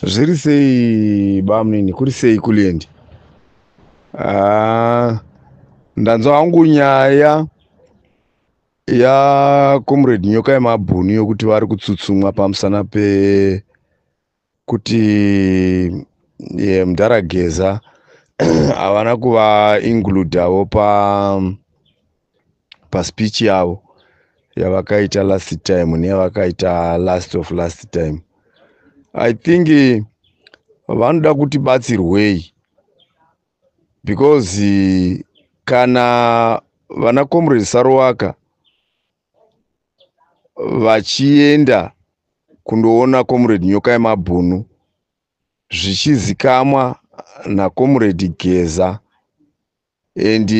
Zviri sei bamunini, kuri sei kuliendi? Ah, ndanzwa hangu nyaya yaComrade Nyoka yemabhunu yokuti vari kutsutsumwa pamusana pekuti mudhara Geza havana kuva-includawo paspeech yavo yavakaita last time neyavakaita last of last time. I think vanoda kuti batsirwei, because kana vana Comrade Saruwaka vachienda kundoona Comrade Nyoka yemabhunu zvichizikamwa naComrade Geza, and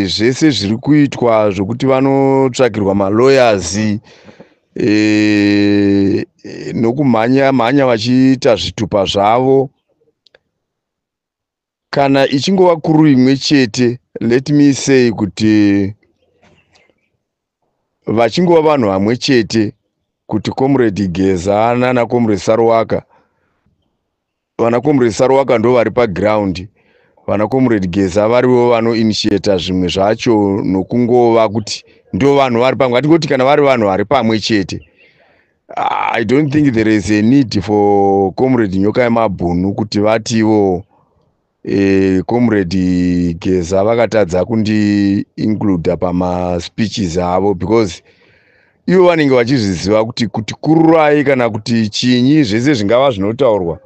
zvese zviri kuitwa zvokuti vanotsvakirwa malawyers nokumhanya mhanya vachiita zvitupa zvavo, kana ichingova crew imwe chete, let me say kuti vachingova vanhu vamwe chete, kuti Comrade Geza nana Comrade Saruwaka, vana Comrade Saruwaka ndo vari paground, vana Comrade Geza varivo vanoinitiata zvimwe zvacho, nokungova kuti ndo vanhu vari pamwe. Ngatingoti kana vari vanhu vari pamwe chete, I don't think there is a need for Comrade Nyoka yemabhunu kuti vativo Comrade Geza vakatadza kundiincluda pamaspeeches avo, because ivo vanenge vachizviziva kuti kururai kana kuti chinyi, zvese zvingava zvinotaurwa,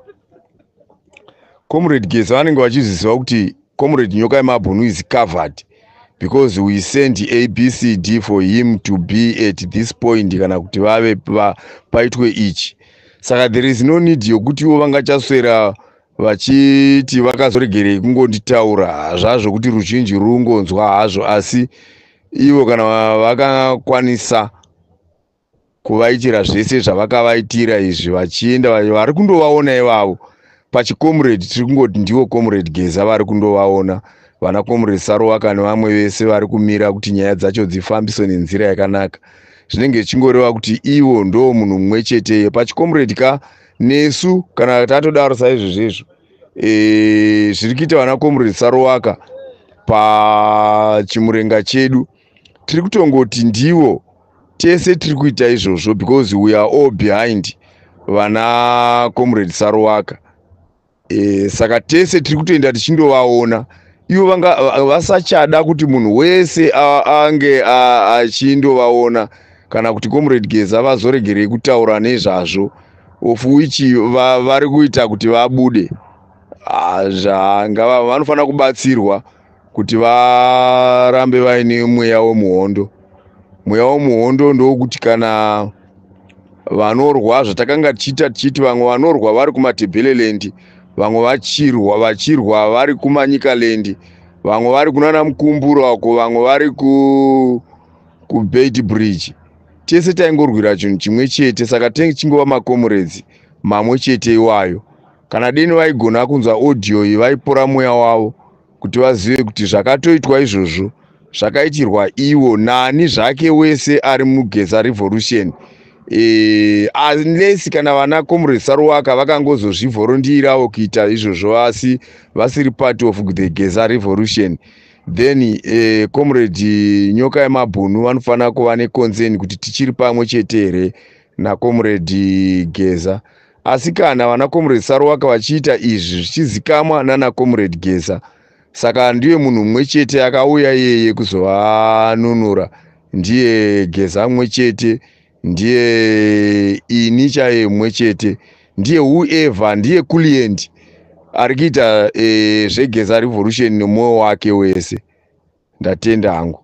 Comrade Geza vanenge vachizviziva kuti Comrade Nyoka yemabhunu is covered, because we send ABCD for him to be at this point, kana kuti vave paitwe ichi. Saka there is no need yokuti ivo vangachaswera vachiti vakazoregerei kungonditaura hazvazvo, kuti ruzhinji rungonzwa hazvo. Asi ivo kana vakakwanisa kuvaitira zvese zvavakavaitira izvi, vachienda vari kundovaona ivavo pachicomrade, tiri kungoti ndivo Comrade Geza vari kundovaona, vana Comrade Saruwaka nevamwe vese vari kumira kuti nyaya dzacho dzifambiswe nenzira yakanaka, zvinenge zvichingoreva kuti ivo ndo munhu mumwe chete pachicomrade ka nesu. Kana tatodaro saizvozvezvo, zviri kuita vana Comrade Saruwaka pachimurenga chedu, tiri kutongoti ndivo tese tiri kuita izvozvo, because we are all behind vana Comrade Saruwaka. Saka tese tiri kutoenda tichindovaona. Ivo vanga vasachada kuti munhu wese ange achindovaona, kana kuti Comrade Geza vazoregerei kutaura nezvazvo, of which vari kuita kuti vabude. Zvanga vanofanira kubatsirwa kuti varambe vaine mweya wemuhondo. Mweya wemuhondo ndokuti kana vanorwa zvatakanga tichiita, tichiti vamwe vanorwa vari kuMatebeleland, vamwe vachirwa vari kuManyikaland, vamwe vari kunana Mukumbura uko, vamwe vari kuBeitbridge, tese taingorwira chinhu chimwe chete. Saka tinenge tichingova macomrades mamwe chete iwayo. Kana deni vaigona kunzwa audio iyi, vaipora mweya wavo kuti vazive kuti zvakatoitwa izvozvo zvakaitirwa ivo nani zvake wese ari muGeza Revolution, unless kana vana Comrade Saruwaka vakangozozvivolunteerawo kuita izvozvo asi vasiri part of the Geza Revolution, then Comrade Nyoka yemabhunu vanofanira kuva neconcern kuti tichiri pamwe chete here naComrade Geza. Asi kana vana Comrade Saruwaka vachiita izvi zvichizikamwa nana Comrade Geza, saka ndiye munhu mumwe chete akauya iyeye kuzovanunura, ndiye Geza mumwe chete, ndiye ini chaiye mumwe chete, ndiye whoever, ndiye Kulient ari kuita zveGeza Revolution nemwoyo wake wese. Ndatenda hangu.